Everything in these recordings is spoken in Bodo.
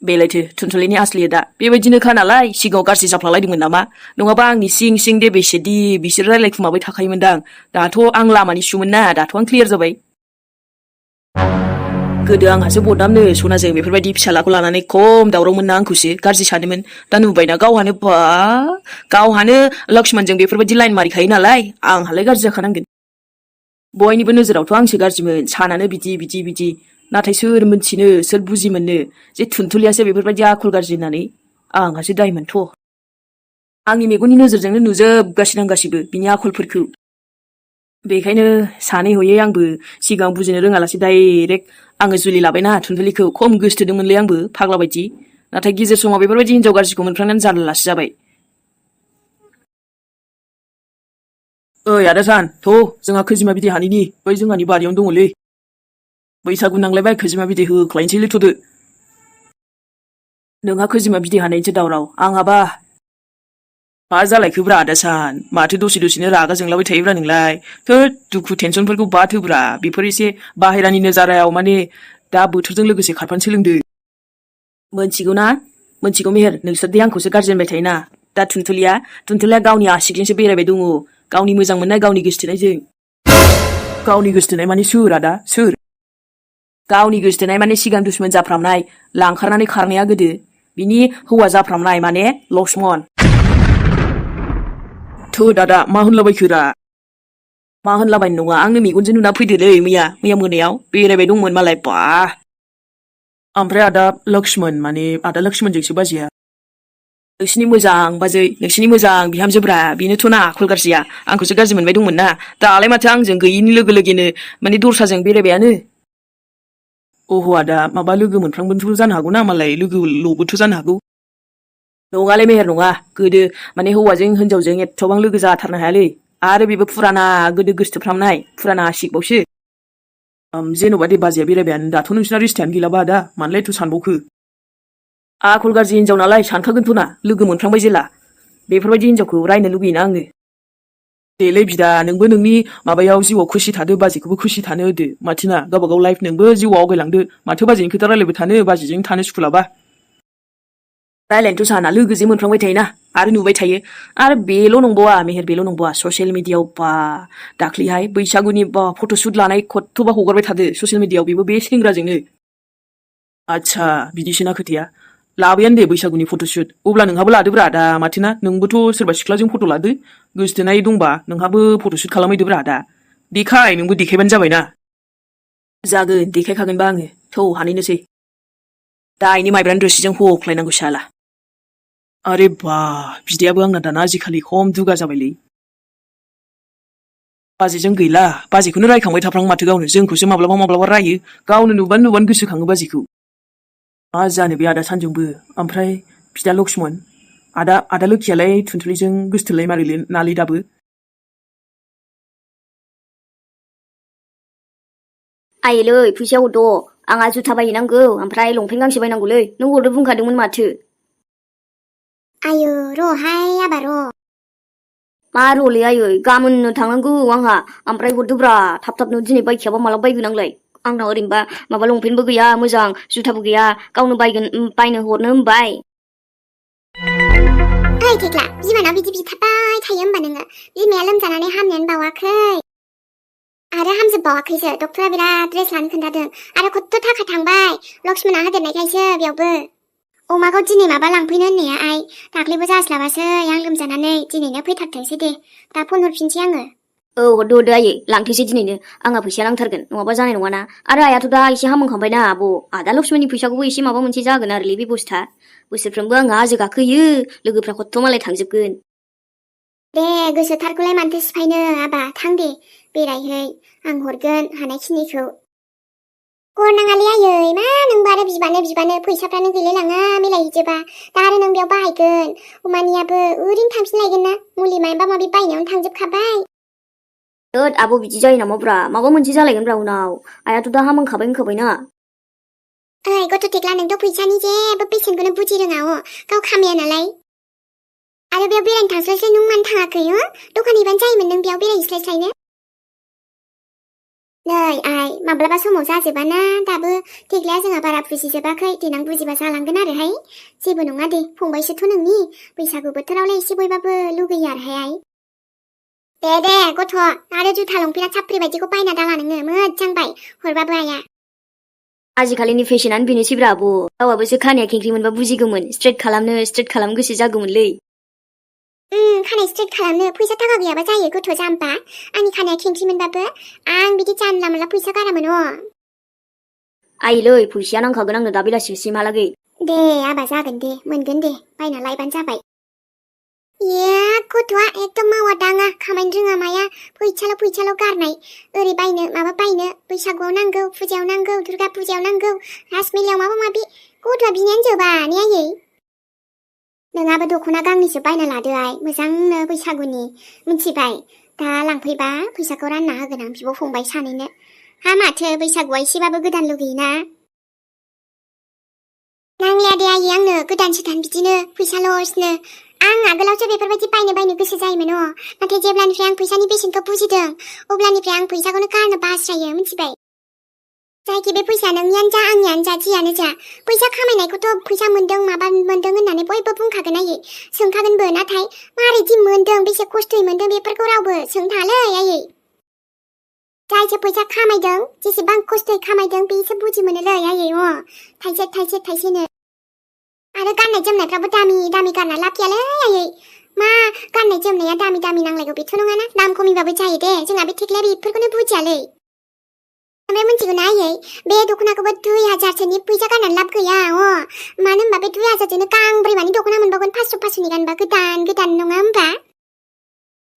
बेलायथो थुनथुलिनि आसलिया दा बेबायदिनोखा नालाय सिगाङाव गाज्रि जाफ्लालायदोंमोन नामा नङाबा आंनि सिं सिं दे बेसेदि बिसोर रायलायखुमाबाय थाखायोमोनदां दाथ' आं लामानि सुमोन ना दाथ' आं क्लियार जाबाय गोदो आंहासो बदनामनो सनाजों बेफोरबायदि फिसालाखौ लानानै खम दावरावमोन ना आंखौसो गाज्रि सानोमोन दा नुबायना गावहानो लक्ष्मणजों बेफोरबायदि लाइन मारिखायो नालाय आंहालाय गाज्रि जाखानांगोन बयनिबो नोजोरावथ' आंसो गाज्रिमोन सानानो बिदि नाथाय सोर मोनथिनो सोर बुजि मोननो जे थुनथुलियासो बेफोरबायदि आखल गाज्रि होननानै आंहासो दायमोनथ' आंनि मेगननि नोजोरजोंनो नुजोबगासिनो आं गासिबो बिनि आखलफोरखौ बेखायनो सानै हयै आंबो सिगां बुजिनो रोङालासे डाइरेक्ट आङो जुलि लाबायना थुनथुलिखौ खम गोसोथोदोंमोनलै आंबो फाग्ला बायदि नाथाय गेजेर समाव बेफोरबायदि हिनजाव गाज्रिखौ मोनफ्रांनानै जारलासो जाबाय ओइ आदा सान जोंहा खोजिमा बिदै हानैनि बै जोंहानि बारियावनो दङलै बैसागु नांलायबाय खोजिमा बिदै होख्लायनोसैलै थ'दो नोंहा खोजिमा बिदै हानायनिसो दावराव आंहाबा मा जालायखोब्रा आदा सान माथो दसेनो रागा जोंलाबाय थायोब्रा नोंलाय थोद दुखु टेनसनफोरखौ बाद होब्रा बेफोर एसे बाहेरानि नोजारायाव माने दा बोथोरजों लोगोसे खारफानो सोलोंदो मोनथिगौ मेहेर नोंसोर दे आंखौसो गाज्रि होनबाय थायोना दा थुनथुलिया गावनि आसिगजोंसो बेरायबाय दङ गावनि मोजां मोननाय गावनि गोसोथोनायजों गावनि गोसोथोनाय माने सोर आदा सोर गावनि गोसोथोनाय माने सिगां दुश्मन जाफ्रामनाय लांखारनानै खारनाया गोदो बिनि हौवा जाफ्रामनाय माने लक्ष्मण थो दादा मा होनलाबायखोरा मा होनलाबायनो नङा आंनो मेगनजों नुना फैदोलै मैया मोनायाव बेरायबाय दंमोन मालाय ओमफ्राय आदा लक्ष्मणजोंसो बाजैया नोंसिनि मोजां बाजै नोंसिनि मोजां बिहामजोब्रा बेनोथ' ना आखल गाज्रिया आंखौसो गाज्रि मोनबाय दंमोन ना दालाय माथो आंजों गैयिनि लोगो लोगोनो माने दस्राजों बेरायबायानो अह आदा माबा लोगो मोनफ्रांबोथ' जानो हागौ ना मालाय लोगोल'बोथ' जानो हागौ नङालै मेहेर नङा गोदो माने हौवाजों हिनजावजों एथबां लोगो जाथारनो हायालै आरो बेबो फुराना गोदो गोसोथोफ्रामनाय फुराना आशिकबावसो जेन'बा दे बाजैया बेरायबायानो दाथ' नोंसिना रिस्तायानो गैलाबा आदा मानोलाय एथ' सानबावखो आखल गाज्रि हिनजाव नालाय सानखागोनथ' ना लोगो मोनफ्रांबाय जेला बेफोरबायदि हिनजावखौ रायनो लुगैयोना आङो देलै बिदा नोंबो नोंनि माबायाव जिउआव खुसि थादो बाजैखौबो खुसि थानो होदो माथोना गावबागाव लाइफ नोंबो जिउआव आवगायलांदो माथो बाजैनि खोथा रायलायबाय थानो बाजैजों थानो सुखुलाबा रायलायनोथ' साना लोगोजे मोनफ्रांबाय थायोना आरो नुबाय थायो आरो बेल' नंबावा मेहेर बेल' नंबावा ससियेल मिडियाआव दाख्लैहाय बैसागुनि फट'शुट लानाय खथ्थ'बा हगारबाय थादो ससियेल मिडियाआव बेबो बे सेंग्राजोंनो आच्छा बिदिसोना खोथाया लाबायानो दे बैसागुनि फट'शुट अब्ला नोंहाबो लादोब्रा दा माथोना नोंबोथ' सोरबा सिख्लाजों फट' लादो गोसोथोनाय दंबा नोंहाबो फट'शुट खालामहैदोब्रा दा नोंबो देखायबानो जाबायना जागोन देखायखागोनबा आङो थौ हानैनोसै दा इनि माइब्रानि रोसिजों हख्लायनांगौ साला अरे बिदायाबो आंना दाना आजिखालि खम दुगा जाबायलै बाजैजों गैला बाजैखौनो रायखांबाय थाफ्रां माथो गावनो जोंखौसो माब्लाबा रायो गावनो नुबानो गोसोखाङो बाजैखौ मा जानो बे आदा सानजोंबो ओमफ्राय बिदा लक्ष्मण आदा लोखियालाय थुनथुलिजों गोसथोलाय मारै नालै दाबो आइलै फैसा हरद' आंहा जुथा बायहैनांगौ ओमफ्राय लंपेन्ट गांसे बायनांगौलै नों हरदो बुंखादोंमोन माथो आयौ र'हाय आबा र' मा र'लै आयै गाबोननो थांनांगौ आंहा ओमफ्राय हरदोब्रा थाबनो दिनै बायखायाबा माला बायगोन आंलाय आंनाव ओरैनोबा माबा लंपेन्टबो गैया मोजां जुथाबो गैया गावनो बायनो हरनो होनबाय ओइ थेख्ला बिमानाव बिदि बिथाबबाय थायो होमबा नोङो बिमाया लोमजानानै हामनायानो बावाखै आरो हामजोबबावाखैसो डक्टरा बिराद रेस्ट लानो खोन्थादों आरो खथ्थ' थाखा थांबाय लक्ष्मणआ होदेरनायखायसो बेयावबो अमाखौ दिनै माबा लांफैनो होननाया आइ दाख्लैबो जास्लाबासै आं लोमजानानै दिनैनो फैथारथोंसै दे दा फन हरफिनसै आङो हरदो आयै लांथोंसै दिनैनो आंहा फैसा नांथारगोन नङाबा जानाय नङाना आरो आइयाथ' दा एसे हामहांखांबायना आदा लक्ष्मणनि फैसाखौबो एसे माबा मोनसे जागोन आरोलै बेबस्था बोसोरफ्रोमबो आंहा हाजो गाखोयो लोगोफ्रा खथ्थ' मालाय थांजोबगोन दे गोसोथारखौलाय मानोथो सिफायनो आबा थां दे बेरायहै आं हरगोन हानायखिनिखौ हरनाङालै आयै मा नोंबो आरो बिबानो फैसाफ्रानो गैलायलाङा मिलायहैजोबा दा आरो नों बेयाव बाहायगोन अमानियाबो ओरैनो थांफिनलायगोन ना मुलि माबा माबि बायनायावनो थांजोबखाबाय आब' बिदि जायो नामाब्रा माबा मोनसे जालायगोनब्रा उनाव आइयाथ' दा हामहांखाबाय होनखाबायना ओइ गथ' थेख्ला नोंथ' फैसानि जेबो बेसेनखौनो बुजि रोङा गाव खामाया नालाय आरो बेयाव बेरायनो थांस्लायस्लाय नों मानो थाङाखै दखान हैबानो जायोमोन नों बेयाव बेरायहैस्लायस्लायनो नै आइ माब्लाबा समाव जाजोबाना दाबो देग्लाया जोंहा बारा बुजिजोबाखै देनां बुजिबा जालांगोन आरोहाय जेबो नङा दे फंबायसोथ' नोंनि बैसागु बोथोरावलाय एसे बयबाबो लुगैयो आरोहाय आइ दे गथ' आरो जुथा लंपेन्टआ साफ्रि बायदिखौ बायना दाला नोङो मोजां बाय हरबाबो आइया आजिखालिनि फेशनानो बेनोसैब्रा आब' गावाबोसो खानाया खेंख्रि मोनबा बुजिगौमोन स्ट्रेट खालामनो गोसो जागौमोनलै खानाय स्ट्रेट खालामनो फैसा थाखा गैयाबा जायो गथ' जाम्बा आंनि खानाया खेंख्रि मोनबाबो आं बिदि जानला मोनला फैसा गारामोन आइलै फैसाया नांखागोन आंनो दा बेलासिसिमहालागै दे आबा जागोन दे मोनगोन दे बायना लायबानो जाबाय गथ'आ एकदम मावा दाङा खामायनो रोङा माया फैसाल' गारनाय ओरै बायनो माबा बायनो बैसागुआव नांगौ फुजायाव नांगौ दुर्गा फुजायाव नांगौ रासमेलायाव माबा माबि गथ'आ बिनायानो जोबा ने आयै नोंहाबो दख'ना गांनैसो बायना लादो आइ मोजांनो बैसागुनि मिथिबाय दा लांफैबा फैसाखौ रानना होगोन आं बिब' फंबाय सानैनो हा माथो बैसागुआ एसेबाबो गोदान लुगैयोना नांलाया दे आयै आंनो गोदान बिदिनो फैसाल'सनो आं आगोलावसो बेफोरबायदि बायनो गोसो जायोमोन नाथाय जेब्लानिफ्राय आं फैसानि बेसेनखौ बुजिदों अब्लानिफ्राय आं फैसाखौनो गारनो बास्रायो मिथिबाय जायखि बे फैसा नोंनियानो जा आंनियानो जा जियानो जा फैसा खामायनायखौथ' फैसा मोन्दों माबा मोन्दों होननानै बयबो बुंखागोन आयै सोंखागोनबो नाथाय मारैदि मोन्दों बेसे खस्थ'यै मोन्दों बेफोरखौ रावबो सोंथालै आयै जायसो फैसा खामायदों जेसेबां खस्थ'यै खामायदों बेसो बुजि मोनोलै आयै थाइसेनो आरो गाननाय जोमनायफ्राबो दामि गानना लाब गैयालै आयै मा गाननाय जोमनाया दामि नांलायगौ बेथ' नङाना दाम खमिबाबो जायो दे जोंहा बे थेख्लाया बेफोरखौनो बुजियालै ओमफ्राय मिथिगौना आयै बे दख'नाखौबो 2000सोनि फैसा गाननानै लाब गैया मानो होनबा बे 2000जोंनो गांब्रै मानि दख'ना मोनबावगोन 500नि गानबा गोदान नङा होमबा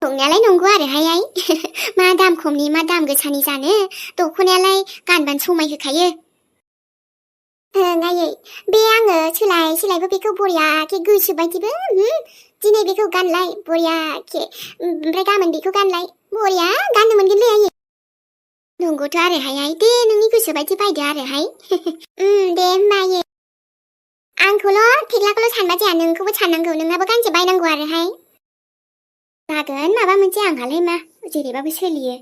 नंनायालाय नंगौ आरोहाय आइ मा दाम खमनि मा दाम गोसानि जानो दख'नायालाय गानबानो समाय होखायो आयै बे आङो सोलायबो बेखौ बरियाके गोसो बायदिबो दिनै बेखौ गानलाय बरियाके ओमफ्राय गाबोन बेखौ गानलाय बरिया गाननो मोनगोनलै आयै नंगौथ' आरोहाय आइ दे नोंनि गोसो बायदि बायदो आरोहाय दे होमबा आयै आंखौल' थेख्लाखौल' सानबा जाया नोंखौबो साननांगौ नोंहाबो गांसे बायनांगौ आरोहाय जागोन माबा मोनसे आंहालाय मा जेरैबाबो सोलियो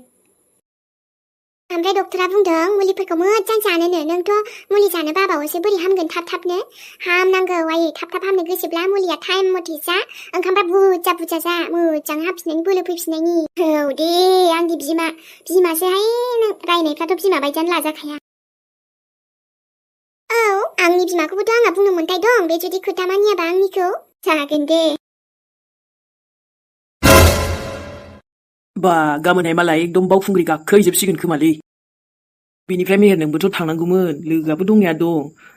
ओमफ्राय डक्टरा बुंदों मुलिफोरखौ मोजां जानोनो नोंथ' मुलि जानो बाबावोसो बोरै हामगोन थाबनो हामनांगौ आयै थाब हामनो गोसोब्ला मुलिया टाइम मथे जा ओंखामफ्रा बुरजा जा मोजां हामफिननायनि बोलो फैफिननायनि औ दे आंनि बिमासोहाय नों रायनायफ्राथ' बिमा बायदियानो लाजाखाया औ आंनि बिमाखौबोथ' आंहा बुंनो मोन्थाय दं बे जुदि खोथा मानियाबा आंनिखौ जागोन दे बा गाबोनहाय मालाय एकदम बावखुंग्रि गाखोहैजोबसिगोन खोमालै बेनिफ्राय मेहेर नोंबोथ' थांनांगौमोन लोगोआबो दंनाया दं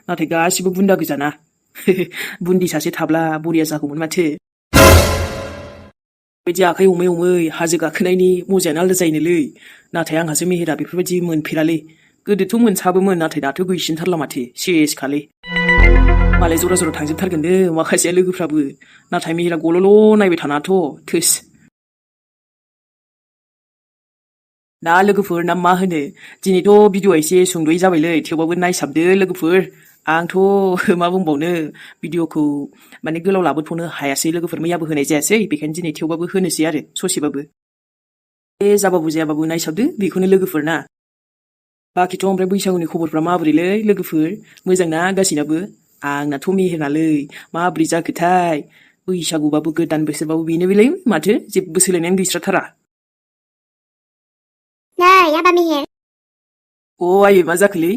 नाथाय गासिबो बुन्दा गोजाना बुन्दि सासे थाब्ला बरिया जागौमोन माथो बेबायदि आखाइ हमै हाजो गाखोनायनि मजायानो आलादा जायोनोलै नाथाय आंहासो मेहेरा बेफोरबायदि मोनफेरालै गोदोथ' मोनसाबोमोन नाथाय दाथ' गैसिनथारला माथो सेसखालै मालाय जरा थांजोबथारगोननो माखासेया लोगोफ्राबो नाथाय मेहेरा गल'ल' नायबाय थानाथ' थोस ना लोगोफोर ना मा होनो दिनैथ' भिडिअ'आ एसे सुंद'यै जाबायलै थेवबाबो नायसाबदो लोगोफोर आंथ' मा बुंबावनो भिडिअ'खौ माने गोलाव लाबोथ'नो हायासै लोगोफोर मैयाबो होनाय जायासै बेखायनो दिनै थेवबाबो होनोसै आरो ससेबाबो जाबाबो जायाबाबो नायसाबदो बेखौनो लोगोफोर ना बाखिथ' ओमफ्राय बैसागुनि खबरफ्रा माबोरैलै लोगोफोर मोजां ना गासैनाबो आंनाथ' मेहेरनालै माबोरै जाखोथाय बैसागुबाबो गोदान बोसोरबाबो बेनो बेलाय माथो जेबो सोलायनायानो गैस्राथारा नै आबा मेहेर आयै मा जाखोलै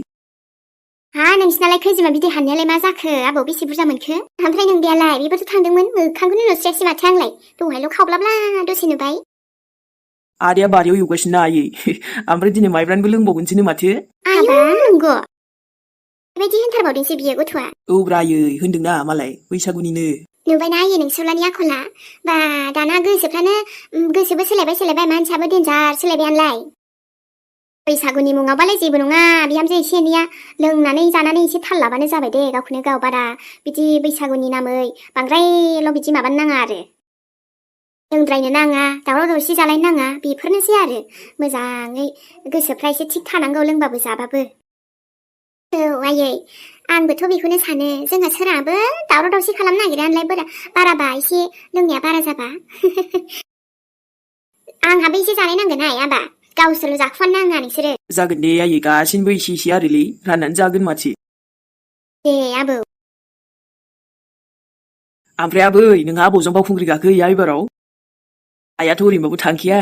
हा नोंसिनालाय खैजिमा बिदै हाननायालाय मा जाखो आबौ बेसे बुरजा मोनखो ओमफ्राय नोंदायालाय बेबोथ' थांदोंमोन मोखांखौनो नुस्रायासै माथो आंलाय दहायल' खावब्लाब्ला दसे नुबाय आदाया बारियाव एवगासिनो ना आयै ओमफ्राय दिनै माइब्रानोबो लोंबावगोनसोनो माथो आयौ नंगौ बेबायदि होनथारबावदोंसो बियो गथ'आ औब्रा आयै होनदोंना मालाय बैसागुनिनो नुबायना आयै नोंसोरलानि आखला बा दाना गोसोबो सोलायबाय मानसियाबो देन्जार सोलायबायानोलाय बैसागुनि मुङावबालाय जेबो नङा बिहामजो एसे एनैया लोंनानै जानानै एसे थाल लाबानो जाबाय दे गावखौनो गाव बारा बिदि बैसागुनि नामै बांद्रायल' बिदि माबानो नाङा आरो लोंद्रायनो नाङा दावराव दावसि जालायनो नाङा बेफोरनोसै आरो मोजाङै गोसोफ्रा एसे थिग थानांगौ लोंबाबो जाबाबो औ आयै आंबोथ' बेखौनो सानो जोंहा सोरहाबो दावराव दावसि खालामनो नागिरानोलाय बाराबा एसे लोंनाया बारा जाबा आंहाबो एसे जानाय नांगोन आबा गावसोरल' जाखुमानो नाङा नोंसोरो जागोन दे आयै गासिनोबो इसे इसे आरोलै राननानै जागोन माथो दे आबौ ओमफ्राय आबै नोंहा आबौजों बावखुंग्रि गाखोहैया एबाराव आइयाथ' ओरैनोबाबो थांखाया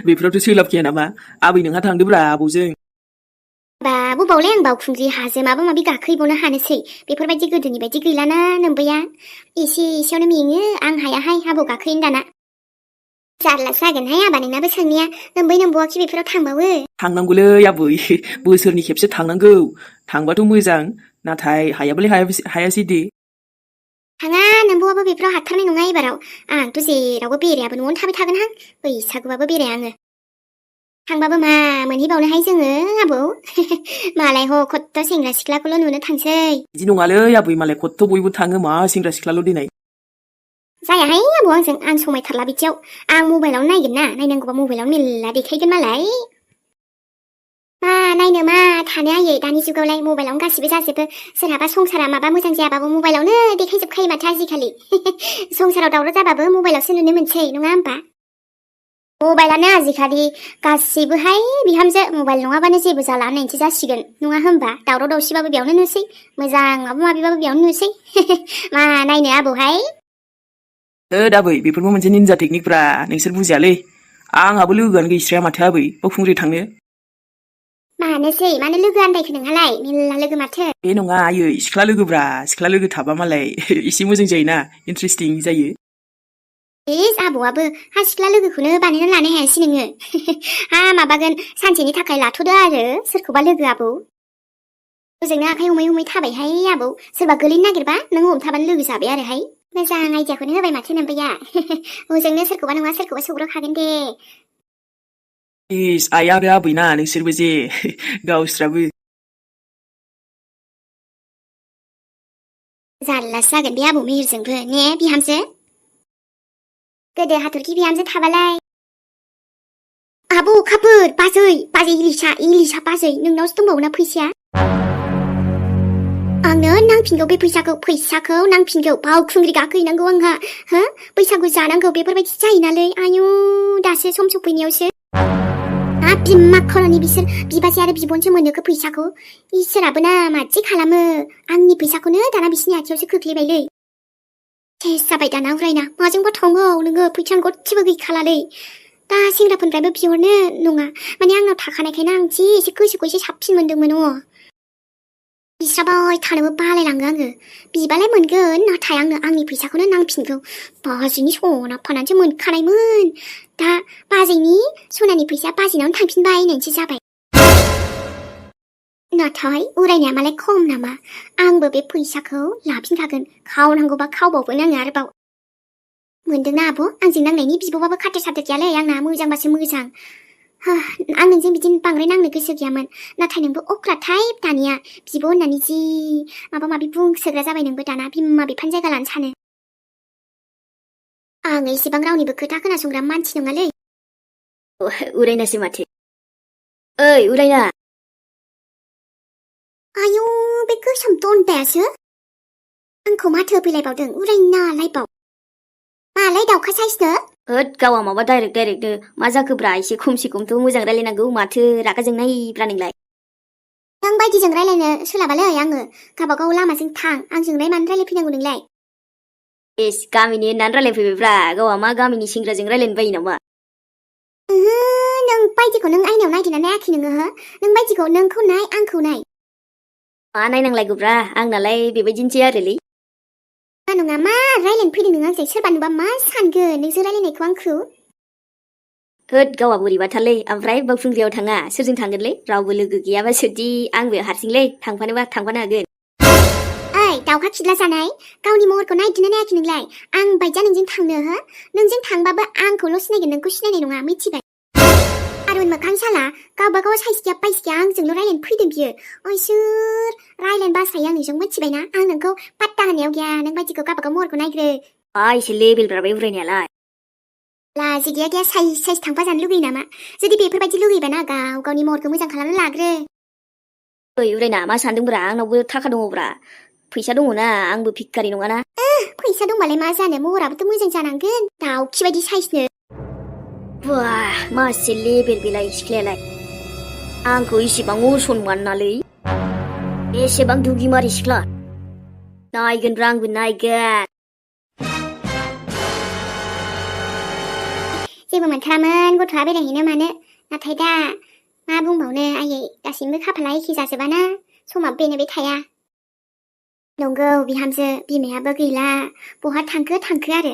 बेफोरावथ' सोलाबखाया नामा आबै नोंहा थांदोब्रा आबौजों बा बबावलाय आं बावखुंग्रि हाजो माबा माबि गाखोहैबावनो हानोसै बेफोरबायदि गोदोनि बायदि गैलाना नोम्बैया एसे एसेयावनो मेङो आं हायाहाय आबौ गाखोहैनो दाना जारलासो जागोनहाय आबा नोंनाबो सोंनाया नोम्बै नोम्बौआखि बेफोराव थांबावो थांनांगौलै आबै बोसोरनि खेबसे थांनांगौ थांबाथ' मोजां नाथाय हायाबालाय हायासै दे थाङा नोम्बौआबो बेफोराव हाथारनाय नङा एबाराव आंथ' जेरावबो बेरायाबो न'आवनो थाबाय थागोनहां बैसागुबाबो बेराया आङो थांबाबो मा मोनहैबावनोहाय जोङो आबौ मालाय ह खत्थ' सेंग्रा सिख्लाखौल' नुनो थांसै बिदि नङालै आबै मालाय खत्थ' बयबो थाङो मा सेंग्रा सिख्लाल' देनाय जायाहाय आबौ आंजों आं समायथारला बिदियाव आं मबाइलावनो नायगोन ना नायनांगौबा मबाइलावनो मेरला देखायगोन मालाय मा नायनो मा थानो आयै दानि जुगावलाय मबाइलावनो गासिबो जाजोबो सोरहाबा संसारा माबा मोजां जायाबाबो मबाइलावनो देखायजोबखायो माथो आजिखालि संसाराव दावराव जाबाबो मबाइलावसो नुनो मोनसै नङा होमबा मबाइलानो आजिखालि गासिबोहाय बिहामजो मबाइल नङाबानो जेबो जाला होननायसो जासिगोन नङा होमबा दावराव दावसिबाबो बेयावनो नुसै मोजां माबा माबिबाबो बेयावनो नुसै मा नायनो आबौहाय आबै बेफोरबो मोनसे निनजा टेकनिकब्रा नोंसोर बुजियालै आंहाबो लोगोआनो गैस्राया माथो आबै बावखुंग्रि थांनो मानोसै मानो लोगो आन्दायखो नोंहालाय मेरला लोगो माथो बे नङा आयै सिख्ला लोगोब्रा सिख्ला लोगो थाबा मालाय एसे मोजां जायोना इन्ट्रेस्टिं जायो इस आबौआबो हा सिख्ला लोगोखौनो बानायना लानो हायासै नोङो हा माबागोन सानसेनि थाखाय लाथ'दो आरो सोरखौबा लोगो आबौ ओजोंनो आखाइ हमै हमै थाबायहाय आबौ सोरबा गोलैनो नागिरबा नों हमथाबानो लोगो जाबाय आरोहाय मोजां आइदियाखौनो होबाय माथो नोम्बैया हजोंनो सोरखौबा नङा सोरखौबा सौग्रावखागोन दे इस आइ आरो आबैना नोंसोरबो जे गावस्राबो जारलासो जागोन बे आबौ मेहेरजोंबो ने बिहामजो गोदो हाथरखि बिहामजो थाबालाय आबौ अखाफोर बाजै इलिसा बाजै नोंनावसो दंबावोना फैसाया आंनो नांफिनगौ बे फैसाखौ नांफिनगौ बावखुंग्रि गाखोहैनांगौ आंहा हो बैसागु जानांगौ बेफोरबायदि जायोनालै आयु दासो सम सफैनायावसो हाब बिमा खर'नि बिसोर बिबाजै आरो बिबनसो मोनोखो फैसाखौ इसोराबो ना मादि खालामो आंनि फैसाखौनो दाना बिसिनि आथिङावसो खोख्लैबायलै सेस जाबाय दाना उरायना माजोंबा थांगौ नोङो फैसानो गदसेबो गैखालालै दा सेंग्राफोरनिफ्रायबो बिहरनो नङा माने आंनाव थाखानायखायनो आं जि एसे गोसोखौ एसे साबसिन मोन्दोंमोन बिस्राबाय थानोबो बालायलाङो आङो बिबालाय मोनगोन नाथाय आंनो आंनि फैसाखौनो नांफिनगौ बाजैनि सना फानानैसो मोनखानायमोन दा बाजैनि सनानि फैसाया बाजैनावनो थांफिनबाय होननायसो जाबाय नाथाय उरायनाया मालाय खम नामा आंबो बे फैसाखौ लाफिनखागोन खावनांगौबा खावबावगोन आङो आरोबाव मोनदोंना आब' आंजों नांनायनि बिब'बाबो खाथेर साथेर गैयालै आंना मोजांबासो मोजां आं नोंजों बिदिनो बांद्राय नांनो गोसो गैयामोन नाथाय नोंबो अख्रा टाइप दानिया बिब' होननानै जि माबा माबि बुंसोग्रा जाबाय नोंबो दाना बिमा बिफानि जायगा लानो सानो आं एसेबां रावनिबो खोथा खोनासंग्रा मानसि नङालै उरायनासो माथो ओइ उरायना आयु बे गोसोम दन्दायासो आंखौ माथो होफैलायबावदों उरायनालायबाव मालाय दाउखा साइसनो होद गावा माबा डाइरेक्टनो मा जाखोब्रा एसे खमसे खमथ' मोजां रायलायनांगौ माथो रागा जोंनायब्रा नोंलाय नों बायदिजों रायलायनो सोलाबालै आङो गावबागाव लामाजों थां आंजोंलाय मानो रायलायफैनांगौ नोंलाय एस गामिनि होननानै रायलायफैबायब्रा गावा मा गामिनि सेंग्राजों रायलायनो बायो नामा नों बायदिखौ नों आयनायाव नायदोंना नायाखै नोङो हो नों बायदिखौ नोंखौ नाय आंखौ नाय मा नायनांलायगौब्रा आंनालाय बेबायदिनोसै आरोलै नङा मा रायलायनो फैदों नों आंजों सोरबा नुबा मा सानगोन नोंजों रायलायनायखौ आंखौ होद गावा बोरैबाथारलै ओमफ्राय बावखुंग्रियाव थाङा सोरजों थांगोनलै रावबो लोगो गैयाबा सोरदि आंबो हारसिंलै थांफानोबा थांफानो हागोन ओइ दाउखा खिदला जानाय गावनि महरखौ नायदोंना नायाखै नोंलाय आं बायदिया नोंजों थांनो हो नोंजों थांबाबो आंखौल' सिनायगोन नोंखौ सिनायनाय नङा मिथिबाय आरुन मोखां साला गावबागाव साइस गैया बाइस गैया आंजोंल' रायलायनो फैदों बियो सोर रायलायनो बासायो आं नोंजों मिथिबायना आं नोंखौ पात्ता होनायाव गैया नों बायदिखौ गावबागाव महरखौ नायग्रो मा एसे लेबेलब्रा बे उरायनायालाय लाजि गैया साइस थांफा जानो लुगैयो नामा जुदि बेफोरबायदि लुगैबाना गाव गावनि महरखौ मोजां खालामना लाग्रो ओइ उरायना मा सानदोंब्रा आंनावबो थाखा दङब्रा फैसा दङना आंबो भिखारि नङाना फैसा दंबालाय मा जानो महराबोथ' मोजां जानांगोन दाउखि बायदि साइसनो Wah, masih level belai siklelai. Angko isibang usonman nali. Esebang dugi mari sikla. Naigan ranggun naigan. जेबो मोनथारामोन गथ'आ बेरायहैनो मानो नाथाय दा मा बुंबावनो आयै गासिबो खाफाला एखे जाजोबाना समाबो बेनो बे थाया नंगौ बिहामजो बिमायाबो गैला बहा थांखो आरो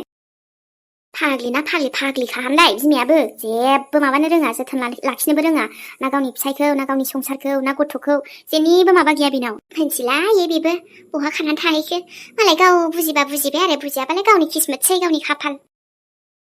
फाग्लि ना फाग्लिखाहामलाय बिमायाबो जेबो माबानो रोङा जोथोन लाखिनोबो रोङा ना गावनि फिसायखौ ना गावनि संसारखौ ना गथ'खौ जेनिबो माबा गैया बेनाव मिथिलायै बेबो बहा खानानै थाहैखो मालाय गाव बुजिबा बुजिबाय आरो बुजियाबालाय गावनि किस्मोतसै गावनि खाफाल